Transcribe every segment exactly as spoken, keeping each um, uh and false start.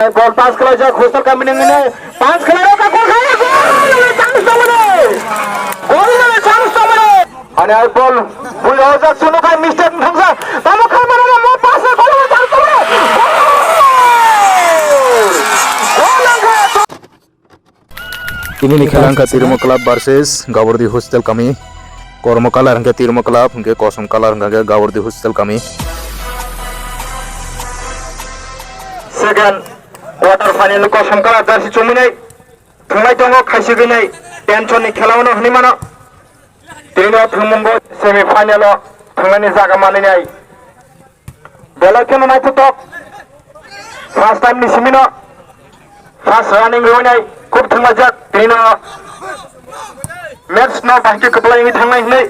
Ball pass khlaijak, hostel kamini ngini pass khlai rok, gol khlai, gol! Chance tongmani! Gol mani chance tongmani! Ani ai ball bui rojak, chunu khai mistake thangsa, tamo khai mano mo pass, gol mani chance tongmani! Gol! Gol langkha! Tini ni khela wngkha Tirmo Club versus Gabordi Hostel Kami. Kormo colour hwnkhe Tirmo Club, hwnkhe kosom colour hwnkhe Gabordi Hostel Kami. Second quarter final kosom colour jersey chumui nai thwnglai tongo, khaisugwi nai tension ni khela wngno hwnwi mano. Tini o thwngmung bo semi final o thwngnani jaga manwi nai. Belai kheno naithotok. First time ni simi no first running rwnai khub thwnglajak. Tini no match no bahai khe kwplai wngwi thangnai hwnwi.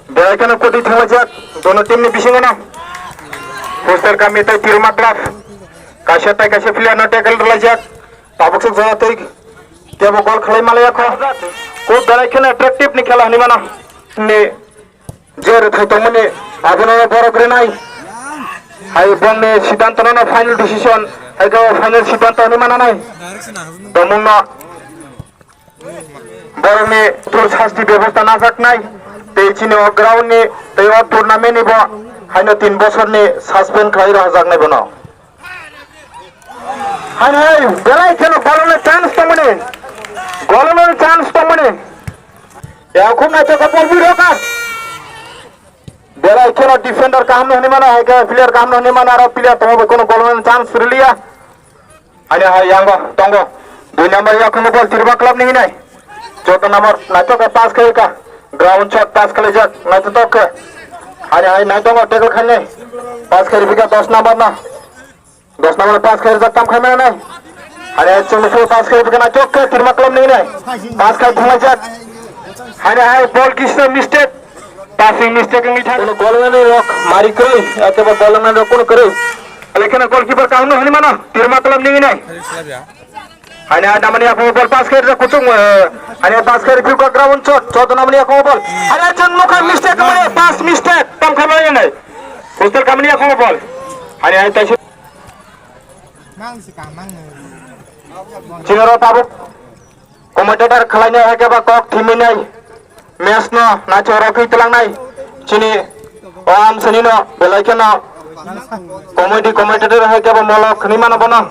Belai kheno kwtwi thanglaijak dono team ni bisingo no. Hostel Kami tei Tirma Club. Kaisa tei kaisa player no tackle rwlaijak. Tabuk swk jora tei kebo goal khlai malaya kho. Kub belai kheno attractive ni khela hwnwi mano. Ni je rwthai tongmani abono borok rwnai. Hai bongni siddhanto no final decision, hai khe final siddhanto hwnwi mananai. Tongmungno borokni tor sasti bebosta najaknai. Tei chini o ground ni tei o tournament ni bo haino tin bosorni suspend khlai rwjaknai bono. Hai hai, belai kheno golno chance tongmani. Golno chance tongmani. Ya khum naithok ball bui rokha. Belai kheno defender kaham no hwnwi mano, hai khe player kaham no hwnwi mano, aro player tongo bai kheno golno chance rwliya. Ani hai yango tongo. Dui number yakhungo ball Tirma Club ni hinai. Joto number naithok pass khaika. Ground shot pass khlaijak naithotok khe. Ani hai naitongo tackle khainai. Pass khairipika dos number no. Dos number pass khairjak tam khaimani nai. Ani hai chwngno pass khairipika naithotok khe Tirma Club ni hinai. Pass khai thanglaijak. Ani hai ball kisa mistake. Passing mistake wngwi thang. Kono golmani rok mari kwrwi, ekeba golmani rok kono kwrwi. Lekena goalkeeper kaham no hwnwi mano, Tirma Club ni hinai. Haini hai damani yakungo ball pass khe rijak kuchung, eh, haini pass khe riphiu ka ground shot, chot damani yakungo ball. Haini hai chwng nukha mistake mani, pass mistake, tam khe mani nai. Hostel Kami ni yakungo ball. Haini hai taisuk. Mang si ka mang nai. Chini oro tabuk. Commentator khlainai hai khe ba kok thiminai match no naithok rokwi twlangnai chini o amsani no belai kheno comedy commentator hai khe ba molok hwnwi mano bono.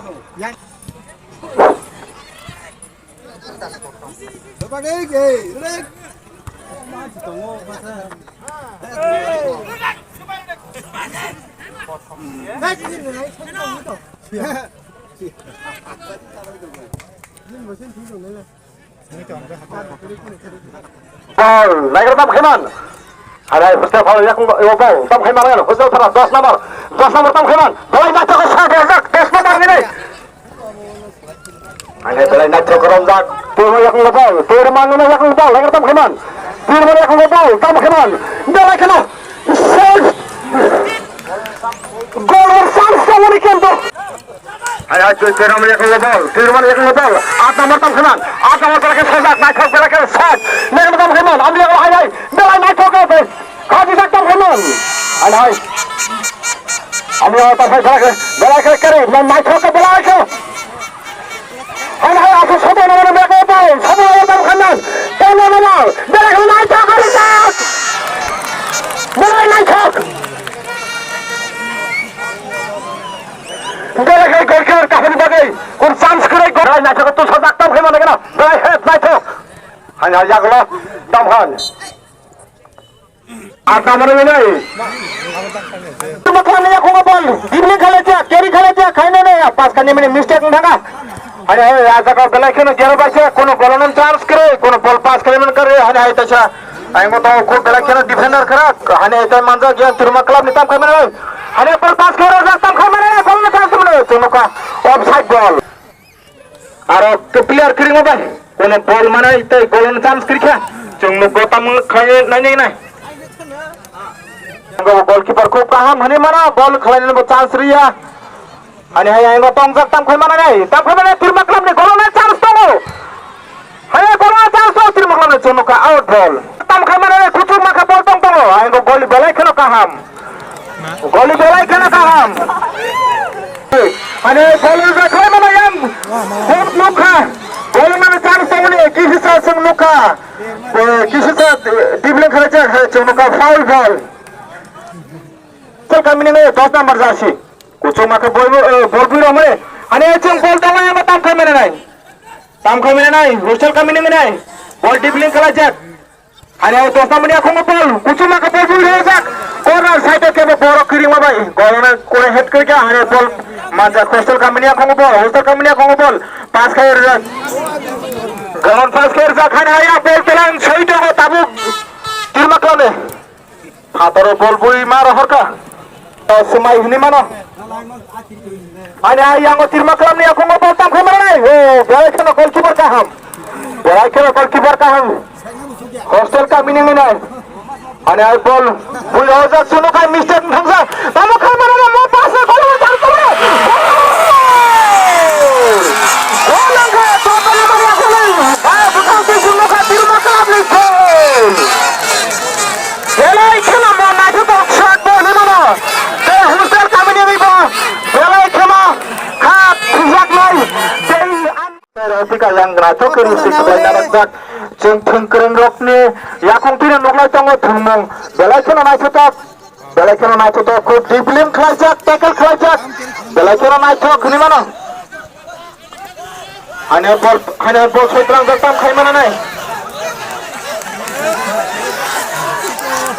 Ball, naigra tam khaiman. Harai, hostel phalo yakung, yo ball, tam khaiman, hostel phalo, dos number, dos number tam khaiman. Belai naithok sa, dos number ni nai. Harai, belai naithok romjak, tei yakung ball, tei mangi yakung ball, naigra tam khaiman. Tei mangi yakung ball, tam khaiman. Belai kheno, save. Goal, chance, someone can do. Hai, hai, twi, twi, romani yakungo ball, twi, romani yakungo ball. Aat number tam khaiman, aat number belai khe sajak, naithok belai khe shot. Neng tam khaiman, ami yakungo hai, hai, belai naithok khe, khaji jak tam khaiman. Hai, hai. Ami yakungo tam khai belai khe, belai khe kari, na naithok khe belai khe. Hai, hai, aku sobo na mana belai khe ball, sobo na tam khaiman. Tengno na ball, belai khe naithok khe jak. Belai naithok. Belai khe goalkeeper kaham bagwi kun chance kwrwi goal. Belai naithok tu sajak tam khe mano gana. Belai het naithok. Hani ha yagulo tam han. Ar tam mano nai. Tuma khani yakungo ball. Dribbling khalai jak, carry khalai jak, khainai nai. Pass kani mini mistake wng thanga. Hani hai, ah jaga belai kheno gero baise, kono golano chance kwrwi, kono ball pass khlaiman kwrwi, hani hai taisa. Ayang to khub belai kheno defender khara, hani hai tai manjak ya, Tirma club ni tam khaimani. Hani ball pass khlai rok tam khaimani, golano chance mano, chwng nukha, offside ball. Aro player kwrwngma bai, kono ball manai tei golano chance kwrwikha, chwng nukgo tam khlai nai nai nai. Goalkeeper khub kaham hwnwi mano, bol khlainani bo chance riya. Ani hai, hai, tongjak, tam khai mananai, tam khai mananai, Tirma Club ni goal ni chance tongo. Hai, goal ni chance tongo, Tirma Club ni chwng nukha out ball. Tam khai mananai, kuchuk makha ball tong tongo, hai, goal belai kheno kaham. Goal belai kheno kaham. Ani goal ni khai manai yang. Goal nukha. Goal ni chance tongo ni, kisa chwng nukha. Eh, kisa, eh, dribbling khlaijak, hai, chwng nukha foul ball. Hostel kamini ngai dos number jersey. Kuchuk makha bol, eh, bol bui rok mane. Ani chwng bol tangma ama tam khai mane nai. Tam khai mane nai. Hostel kamini ngai nai. Bol dribbling khlaijak. Ani o dos number ni akhungo bol. Kuchuk makha bol bui rojak. Corner side o kebo borok kiring ma bai. Golona kore head kori kha. Ani bol manjak hostel kamini akhungo bol. Hostel kamini akhungo bol. Pass khai rojak. Ground pass khai rojak. Ani aya bol telang soi tongo tabuk. Tirma Club ni. Phataro bol bui ma rohorkha. Swmai hwnwi mano. Ani ai yango Tirma Club ni akhungo bol tam khai manai. O, belai kheno goalkeeper kaham. Belai kheno goalkeeper kaham. Hostel kamini ngai nai. Ani ai bol bui rohorjak, chwng nukha mistake thangsa. Tamo khai manai mo pass na goal bar tamo. Goal nangkha, totally mani akhungo. Ba, bukhang twi chwng nukha Tirma Club ni goal. Belai kheno mo naithotok shot bo hinwi mano. Tei hostel kamini wngwi bo belai kheno kha phijaknai. Tei an-, Ratika yang naithok khe risi khlai nanakjak. Chwng thwng kwrwng rokni yakung twi nuklai tongo thwngmung. Belai kheno naithotok. Belai kheno naithotok. Khub dribbling khlaijak, tackle khlaijak. Belai kheno naithok hinwi mano. Haino bol, haino bol soi tlangjak tam khai mananai.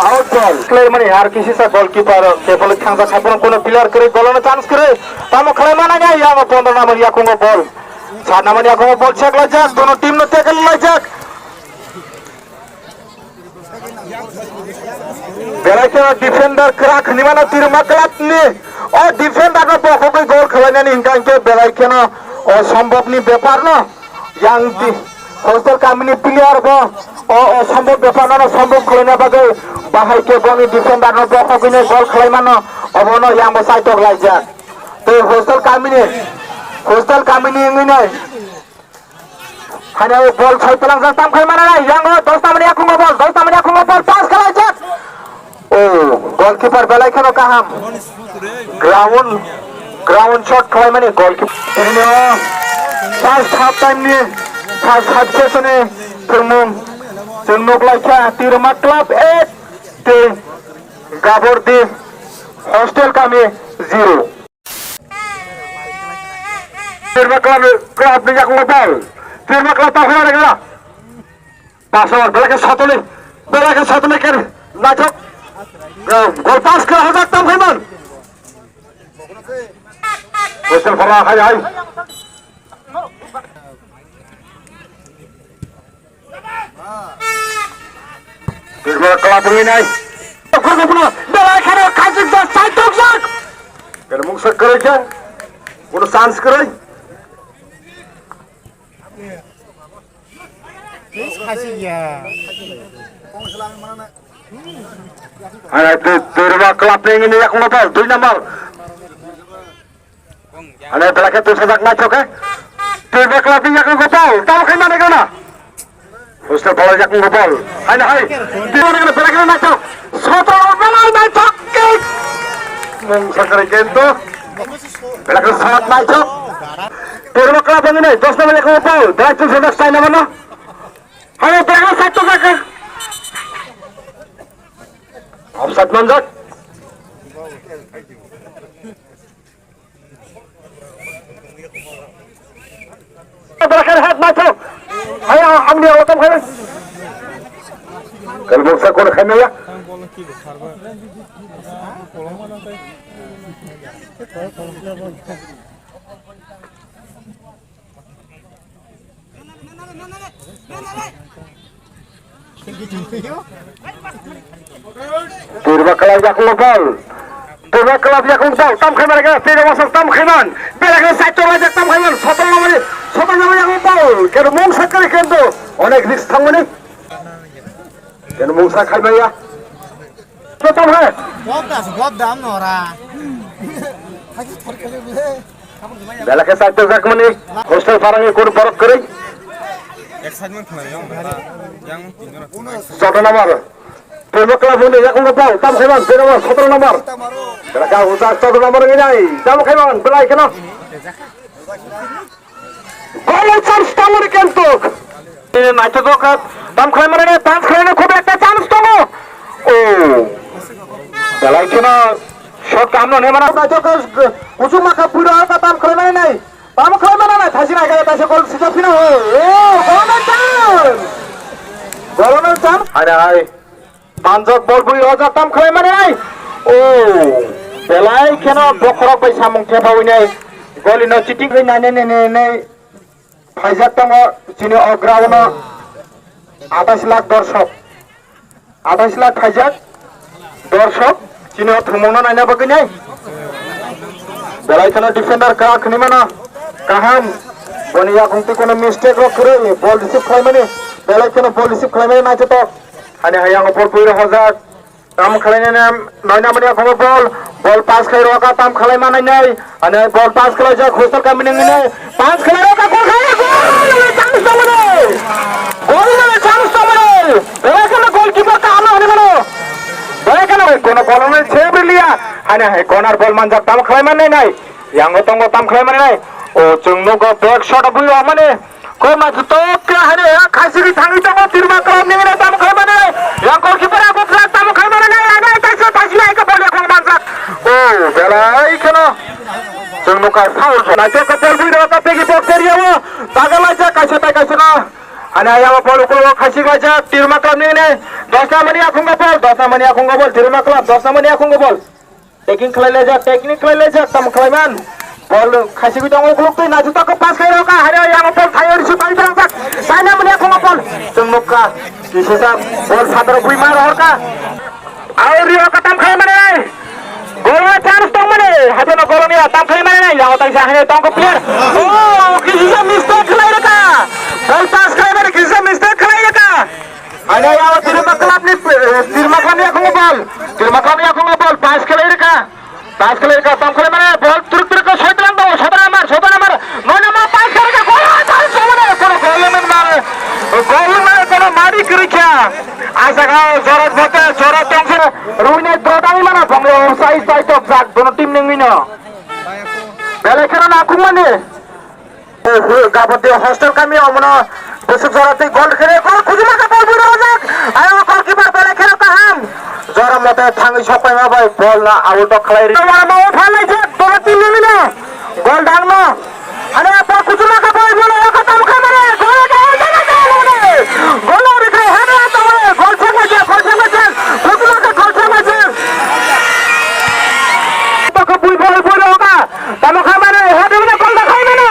Out ball. Player mani har kisi sa goalkeeper kebol thangjak hai, bono kono player kwrwi, golano chance kwrwi. Tamo khlai mananai, yango pondro number yakungo ball. Sat number yakungo ball check laijak, dono team no tackle laijak. Belai kheno defender kwrak hinwi mano Tirma Club ni. O defender no bokhogwi goal khwlainani hwnkha hwnkhe belai kheno o sombobni bepar no. Yang di hostel kamini player bo o, o sombop bepar no sombop khwlaina bagwi bahai khe boni defender no bokhogwi no goal khwlai mano. Obono yang bo saitok laijak. Tei hostel kamini, hostel kamini wngwi nai. Haino bol soi tlangjak tam khai mananai, yango dos number ni akhungo bol, dos number ni akhungo bol, pass khalaijak. O, goalkeeper belai kheno kaham. Ground, ground shot khwlaimani goalkeeper. Tini o first half time ni, first half session ni thwngmung chwng nuk laikha, Tirma Club eight tei Gabordi Hostel Kami zero. Tirma Club, Club ni yakung bol. Tirma Club ta hora gela. Pasawar belai khe sotoni, belai khe sotoni ker naithok. Gol pass khe hojak tam khaiman. Hostel phara hai hai. Tirma Club rinai. Gol gol belai khe khaijak jak, saitok jak. Ker mungsa kwrwi khe. Kono chance kwrwi. Hai, hai, Tirma Club ni ini yakung bol, dui number. Hai, belai khe tu sajak naithok khe. Tirma Club ni yakung bol, tamo khai mane gana. Hostel bol yakung bol. Hai, hai. Tirma ni belai khe naithok. Soto belai naithok kick. Mungsa kwrwi kento. Belai khe shot naithok. Tirma Club ni ini, dos number yakung bol. Belai tu sajak sai na mano. Hai, belai khe saitok jak. Offside manjak. Belai khe head naithok. Hai, ang ni auto khai. Kal mungsa kono khai maya. Tirma Club yakung bol. Tirma Club yakung bol. Tam khai man khe, Tirma Club tam khai man. Belai khe side to lajak tam khai man. Sotal namani, sotal namani yakung bol. Kero mungsa kwrwi kento. Onek risk thangmani. Kero mungsa khai maya. Kotom hai. Bob da, bob da, amno ora. Belai khe side-o jakmani hostel pharangni kun borok kwrwi. Excitement khwlai yang, yang tinjora khwlai. Sotro number. Temo kla buni yakung ko pau, tam khaiman, tero number, sotro number. Belai khe ujak sotro number ngi nai, tam khaiman, belai kheno. Golni chance tongo ni kentuk. Naithotok kha, tam khlai mane, dance khlai mane, khub ekta chance tongo. O. Belai kheno shot kam no ne mana. Naithotok kha, kuchuk makha pura ka tam khlai mane nai. Tam khlai mane nai, thaisi nai ka ta se gol sija phina ho. O, golni chance. Golni chance. Hai hai. Manjak bol bui rojak tam khlai mani nai. O, belai kheno bokhorok bai samung thepawi nai. Goli no cheating bai nai nai nai nai nai. Phaijak tongo chini o ground o atais lakh dorshok. Atais lakh phaijak dorshok chini o thumung no naina bagwi nai. Belai kheno defender krak hwnwi mano. Kaham. Boni yakung twi kono mistake rok kwrwi bol receive khlai mani. Belai kheno bol receive khlai mani naithotok. Ani hai ang bol bui rok hojak. Tam khlai nai nam, noi namani akhungo bol. Bol pass khlai rokha tam khlai manai nai. Ani bol pass khlai jak hostel kami nang nai. Pass khlai rokha gol khlai gol. Chance tong mani. Gol mani chance tong mani. Belai kheno goalkeeper kaham hwnwi mano. Belai kheno kono goal mani save liya. Ani hai corner bol manjak tam khlai manai nai. Yango tongo tam khlai manai nai. O chwng nugo back shot bui rok mani. Koi ma tok khe hani ya khasiri thangwi tongo tirma kolom ni na tam khai mane. Yang goalkeeper abo khlak tam khai mane na ya na taisa taisi ai ka bol yakung manjak. O belai kheno. Chwng nukha foul. Naithok khe bol bui rok ka pegi box area o. Taga laijak kaisa tai kaisa na. Ani ayang bol ukulok khasik laijak tirma kolom ni ne. Dosna mani akhungo bol, dosna mani akhungo bol, tirma kolom, dosna mani akhungo bol. Taking khlai laijak, taking khlai laijak, tamo khlai man. Bol khasik tongo ukulok twi naithotok khe pass khai rokha, hai yang bol thaio risi pai thangjak. Saina mani akhungo bol. Chwng nukha, kisisa bol sadro bui ma rohorkha. Aw rio ka tam khai mane. Gol chance tong mane, habo no gol ni tam khai mane, yang tang sa hai tong ko player. Oh, kisisa mistake khlai rokha. Bol pass khai mane, kisisa mistake khlai rokha. Ani ayang o Tirma Club ni, eh, Tirma Club ni akhungo bol. Tirma Club ni akhungo bol. Pass khlai rikha. Pass khlai rikha. Tam khlai mane bol turuk turuk khe soi tlang tongo. Sotro number, sotro number. Noi number pass khlai rikha. Gol, gol, gol, gol, gol, gol, gol, gol, gol, gol, kono mari kwrwi kha. A jaga o jora bote, jora tongsa. Ruinai brodani mana bongni offside side tok jak. Dono team nengwi no. Belai kheno nakhung mani. Gabati hostel kami omono bwswk jora twi gol khere gol khujuma khe bol bui rojak. Ayang goalkeeper belai kheno kaham. Jora mote thangwi sok paima bai bol no out khlai ri. Jora mo phalai jak bol twi nini no. Gol dang no. Ani apa khujuma khe bol bui rojak tam khe mane gol dang dang dang mane. Gol ri khai hana ta mane gol chek ma jak gol chek ma jak. Khujuma khe gol chek ma jak. Apa khe bui bol bui rojak. Tamo khai mane, heading na kol da khai mane.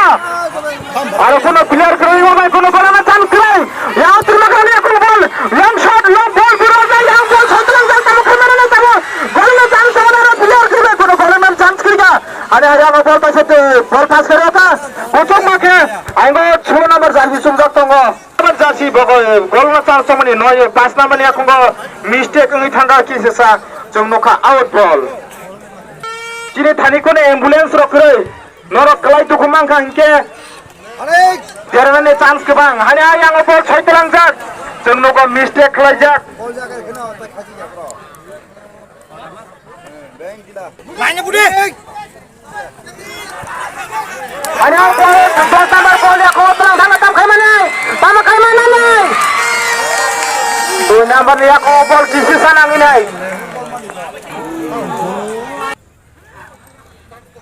Aro kono player kwrwi wng bai kono bola na chance kwrwi. Yang Tirma Club ni kono bol. Long shot, long ball, pura jai, yang ball, sotlang jai, tamo khai mane na tamo. Bol na chance tamo na player kwrwi kono bol na chance kwrwi ka. Ani hari ang bol paisa te, bol pass kare ta. Kuchuk ma khe, ang go solo number jersey sumjak tongo. Number jersey bogo, gol na chance tongmani, noi, pass number ni akhungo mistake wngwi thangka kisisa, chwng nukha out ball. Chini thani kono ambulance rok kwrwi, norok kwlai dukhu mankha hinkhe deranani chance kwbang. Hani ayang o ball soi twlangjak, chwng nukha mistake khlaijak. Lainnya budi. Ani ang bol, dos number bol ya, kau tolong sama tam khai mana? Tam khai mana nih? Dua number ya, kau bol kisi sana ini.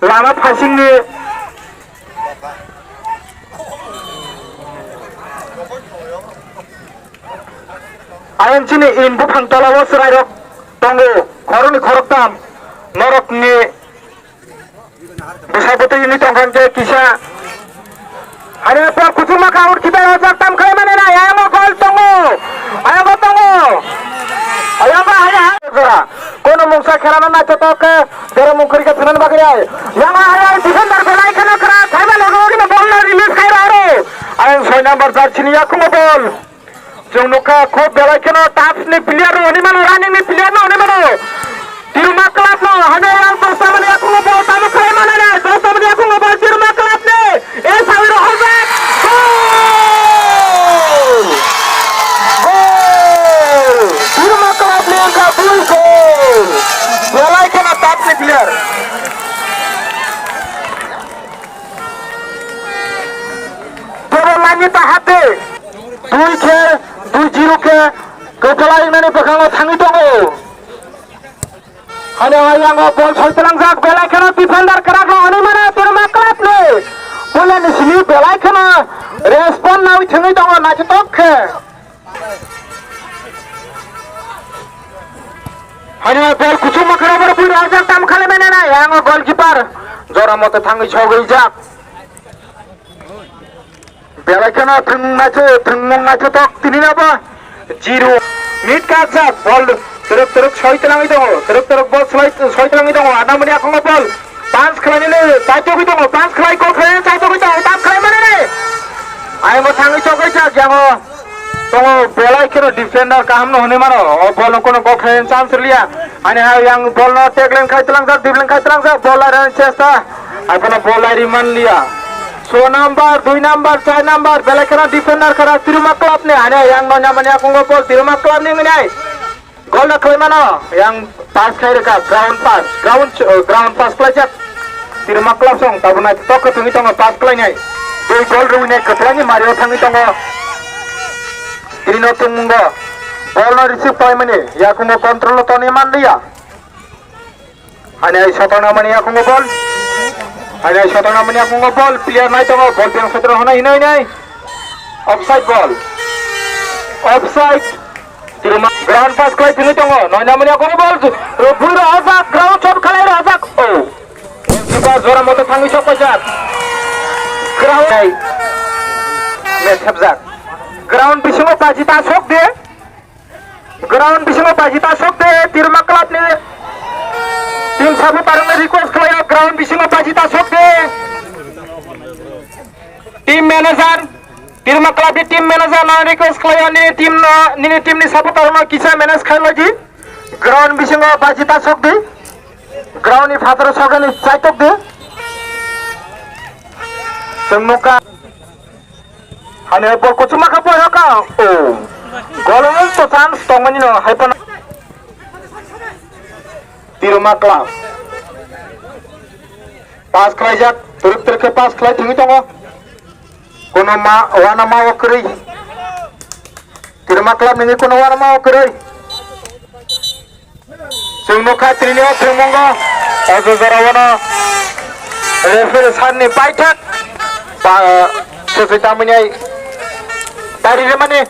Lama passing ni. Ayang chini in buphang tola o chwrai rok tongo, khoroknwi khoroktham norok ni bwsa bwtwi ni tongkha khe kisa. Ani bol kuchukma kha, out keeper o jak tam khai mane na, ayang o goal tongo, ayang o tongo, ayang o hai hai jora. Kono mungsa khela na naithotok khe, jora mung khori khe thwna bagwi ai. Yang o hai hai defender belai kheno khra, thaiba logo gino bol no release khai ro aro. Ayang soi number jersey ni yakungo bol. Chwng nukha, khub belai kheno tough ni player no hwnwi mano, running ni player no hwnwi mano. Tirma Club no, hwnwi ang dos tamani yakungo bol tamo khlai manana, dos tamani yakungo bol Tirma Club ni, e sawi rohorjak, goal! Goal! Tirma Club ni wngkha dui goal! Belai kheno top ni player. Tebo mani ta hate, dui khe, dui zero khe, kwpla wngnani bwkhango thangwi tongo. Hano hai yango bol soi tlangjak, belai kheno defender kwrak no hwnwi mano Tirma Club ni. Puila ni simi belai kheno respond nawi thwngwi tongo naithotok khe. Hano bol kuchuk makhara bor bui rojak tam khale mene na yango goalkeeper jora moto thangwi sogwi jak. Belai kheno thwng naitho-, thwngmung naithotok tini nabo zero. Mit kajak bol twrwk twrwk soi twlangwi tongo, twrwk twrwk bol swlai soi twlangwi tongo, anamoni akhungo bol pass khlainani chaitogwi tongo, pass khlai gol khlainani chaitogwi tongo, pass khlai manani. Ayangbo thangwi chokjak yango tongo, belai kheno defender kahamno hwnwi mano, o bol no kono gol khlainani chance rwliya. Ani hai yang bol no tackling khai twlangjak, dribbling khai twlangjak, bol lairani chesta. Hai phano bol lairi manliya. So number, dui number, char number, belai kheno defender khara Tiruma Club ni. Hane yang no nyamani akungo bol Tiruma Club ni nginai. Gol da khlai mano, yang pass khai rwkha, ground pass, ground, uh, ground pass khlaijak. Tiruma Club song, tabuk naithotok khe thangwi tongo, pass khlainai. Tei gol rwinai kwplangni Mario thangwi tongo. Tini no tongmungo. Bol no receive khlaimani, yakungo control no tonwi manliya. Ani ai sotong namani yakungo bol. Ani ai sotong namani yakungo bol. Player nai tongo. Bol piang sotong hwnai hinai hinai. Offside bol. Offside. Tiruma ground pass khlai thwngwi tongo. Noi namani yakungo bol. Bui rojak. Ground shot khlai rojak. Oh. Goalkeeper jora moto thangwi sok paijak. Ground. Match hapjak. Ground bisingo paji ta sok de. Ground bisingo paji ta sok de, Tiruma Club ni team supporter rokno request khlaio, ground bisingo paji ta sok de. Team manager, Tiruma Club ni team manager no request khlaio, nini team no, nini team ni supporter rokno kisa manage khai loji. Ground bisingo paji ta sok di. Ground ni phataro sokani chaitok di. Chwng nukha. Hane bol kuchuma kha boi hoka. Oh. Gol to chance tongmani no hai phano. Tiruma Club. Pass khlaijak, turuk turuk khe pass khlai thangwi tongo. Kono ma, wana ma o kwrwi. Tiruma Club nini kono wana ma o kwrwi. Chwng nukha tini o thwngmungo, o jorao no referee sir ni paithak ba, swchai tangmani ai tari rwmani.